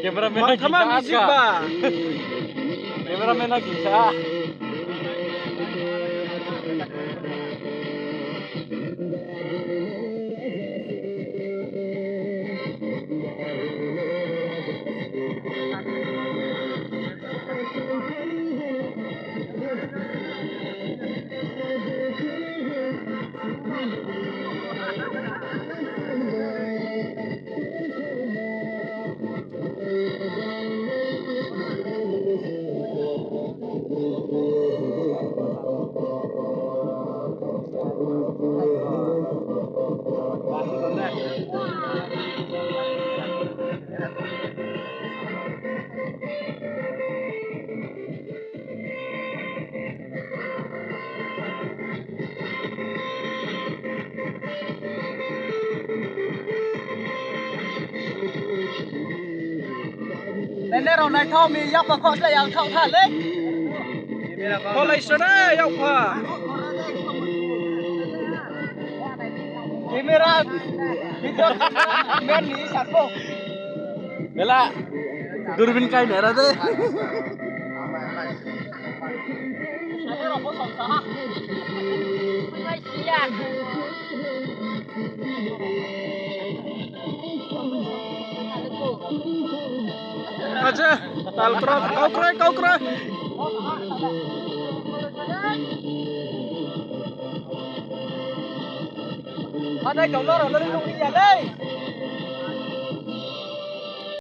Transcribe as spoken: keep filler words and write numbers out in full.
Cameraman na kisa ba. Cameraman na kisa. Nene rao naithao mi, yakpha khoh slái yang thaoh tha le. Kholai sona yakpha. Camera, video camera man ni sakho. Bela, durbin kai nai ra de. Acha, tal kroi, kau kroi, kau kroi. Ada kau loro lori nung ya lei.